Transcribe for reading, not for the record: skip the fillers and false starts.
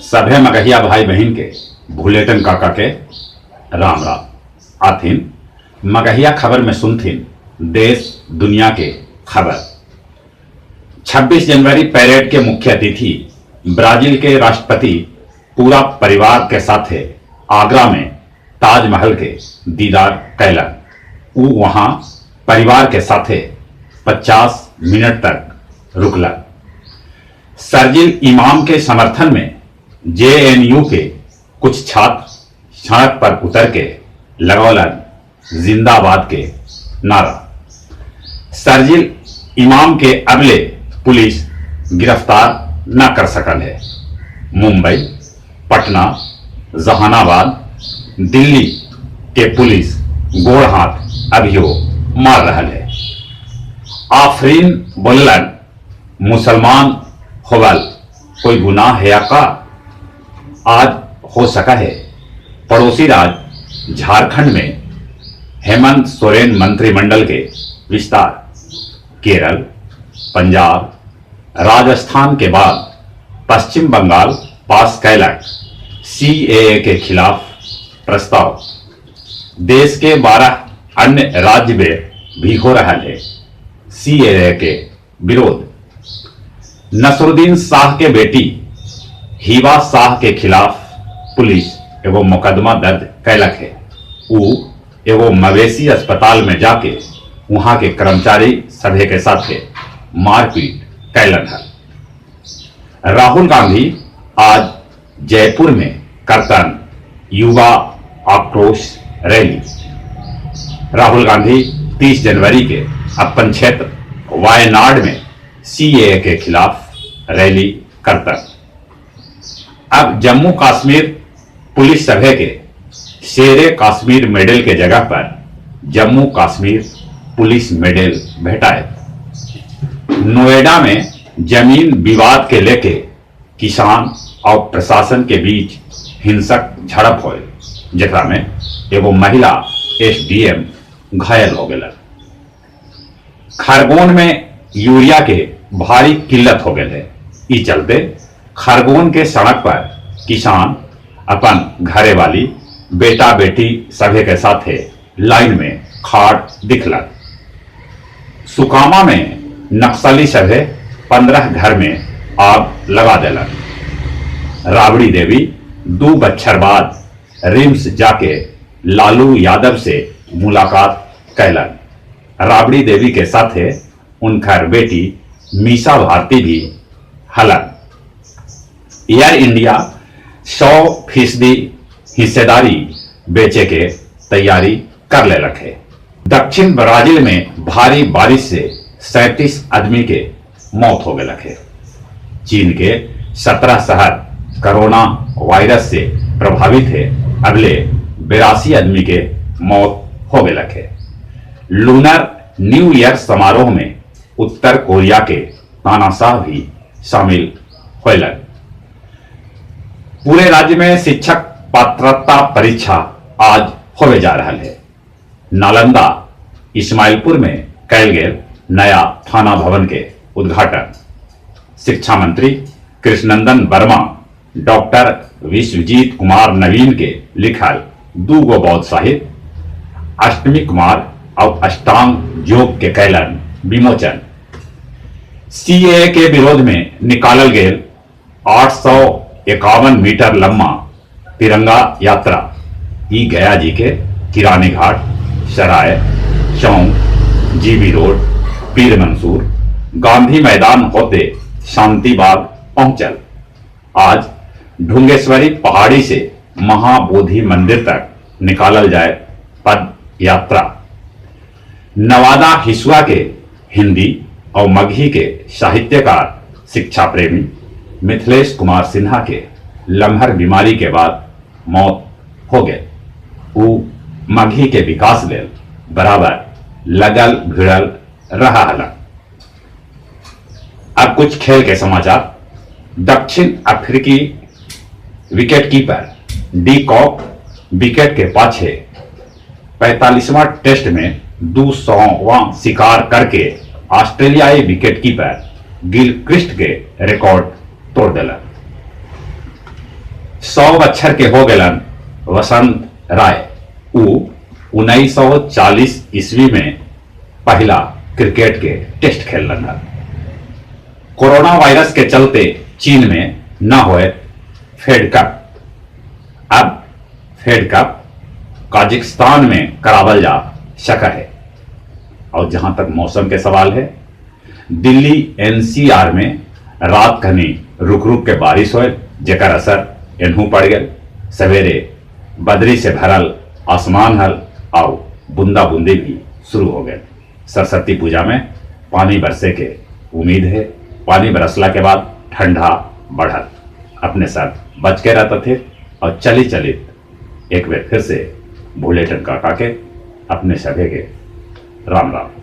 सभे मगहिया भाई बहिन के भुलेटन काका के राम राम। आथिन मगहिया खबर में सुनथिन देश दुनिया के खबर। 26 जनवरी परेड के मुख्य अतिथि ब्राजील के राष्ट्रपति पूरा परिवार के साथे आगरा में ताजमहल के दीदार कैलन। ऊ वहां परिवार के साथे 50 मिनट तक रुकलन। शर्जिल इमाम के समर्थन में जेएनयू के कुछ छात्र सड़क पर उतर के लगौलन जिंदाबाद के नारा। शर्जिल इमाम के अबले पुलिस गिरफ्तार न कर सकल है। मुंबई, पटना, जहानाबाद, दिल्ली के पुलिस गोड़ हाथ अभियो मार रहल है। आफरीन बोललन, मुसलमान होवल कोई गुनाह है या का? आज हो सका है पड़ोसी राज्य झारखंड में हेमंत सोरेन मंत्रिमंडल के विस्तार। केरल, पंजाब, राजस्थान के बाद पश्चिम बंगाल पास कैलक सीएए के खिलाफ प्रस्ताव। देश के 12 अन्य राज्य में भी हो रहा है सीएए के विरोध। नसरुद्दीन शाह के बेटी हिबा शाह के खिलाफ पुलिस एगो मुकदमा दर्ज कैलक है। ऊ एगो मवेशी अस्पताल में जाके वहां के कर्मचारी सभे के साथे मारपीट कैलन हल। राहुल गांधी आज जयपुर में करतन युवा आक्रोश रैली। राहुल गांधी 30 जनवरी के अपन क्षेत्र वायनाड में सीएए के खिलाफ रैली करतन। अब जम्मू कश्मीर पुलिस सभे के शेरे कश्मीर मेडल के जगह पर जम्मू कश्मीर पुलिस मेडल भेटाए। नोएडा में जमीन विवाद के लेके किसान और प्रशासन के बीच हिंसक झड़प होए, जेकरा में एगो महिला एसडीएम घायल हो गेलन। खरगोन में यूरिया के भारी किल्लत हो गए है। ई चलते खरगोन के सड़क पर किसान अपन घरे वाली बेटा बेटी सभे के साथे लाइन में खाड़ दिखलन। सुकामा में नक्सली सभे 15 घर में आग लगा देलन। राबड़ी देवी 2 बच्छर बाद रिम्स जाके लालू यादव से मुलाकात कैलन। राबड़ी देवी के साथे उनकर बेटी मीसा भारती भी हलन। एयर इंडिया 100% हिस्सेदारी बेचे के तैयारी कर ले रखे। दक्षिण ब्राजील में भारी बारिश से 37 आदमी के मौत हो गए है। चीन के 17 शहर कोरोना वायरस से प्रभावित है। अगले 82 आदमी के मौत हो गए है। लूनर न्यू ईयर समारोह में उत्तर कोरिया के तानाशाह भी शामिल होलन। पूरे राज्य में शिक्षक पात्रता परीक्षा आज होवे जा रहा है। नालंदा इस्माइलपुर में कैल गेल नया थाना भवन के उद्घाटन। शिक्षा मंत्री कृष्णनंदन वर्मा डॉक्टर विश्वजीत कुमार नवीन के लिखल 2 गो बौद्ध साहित्य अष्टमी कुमार और अष्टांग योग के कैलन विमोचन। सीएए के विरोध में निकालल गेल 851 मीटर लंबा तिरंगा यात्रा ई गया जी के किरानी घाट, सराय चौक, जीबी रोड, पीर मंसूर, गांधी मैदान होते शांतिबाग पहुंचल। आज ढुंगेश्वरी पहाड़ी से महाबोधि मंदिर तक निकालल जाए पद यात्रा। नवादा हिसुआ के हिंदी और मगही के साहित्यकार शिक्षा प्रेमी मिथिलेश कुमार सिन्हा के लम्हर बीमारी के बाद मौत हो गए। ऊ मगही के विकास लेल बराबर लगल भिड़ल रहा हला। अब कुछ खेल के समाचार। दक्षिण अफ्रीकी विकेटकीपर डी कॉक विकेट के पाछे 45वां टेस्ट में 200वां शिकार करके ऑस्ट्रेलियाई विकेटकीपर गिलक्रिस्ट के रिकॉर्ड तोड़ दिला। 100 बच्छर के हो गेलन वसंत राय। ऊ 1940 ईस्वी में पहला क्रिकेट के टेस्ट खेललन हल। कोरोना वायरस के चलते चीन में न होए फेड कप। अब फेड कप काजिकिस्तान में करावल जा सका है। और जहां तक मौसम के सवाल है, दिल्ली एनसीआर में रात खनी रुक रुक के बारिश होए, जेकर असर एनहू पड़ गए। सवेरे बदरी से भरल आसमान हल और बूंदा बूंदी भी शुरू हो गए। सरस्वती पूजा में पानी बरसे के उम्मीद है। पानी बरसला के बाद ठंडा बढ़ल। अपने साथ बच के रहते थे और चली चली एक बार फिर से भूलेटन काका के अपने सभे के राम राम।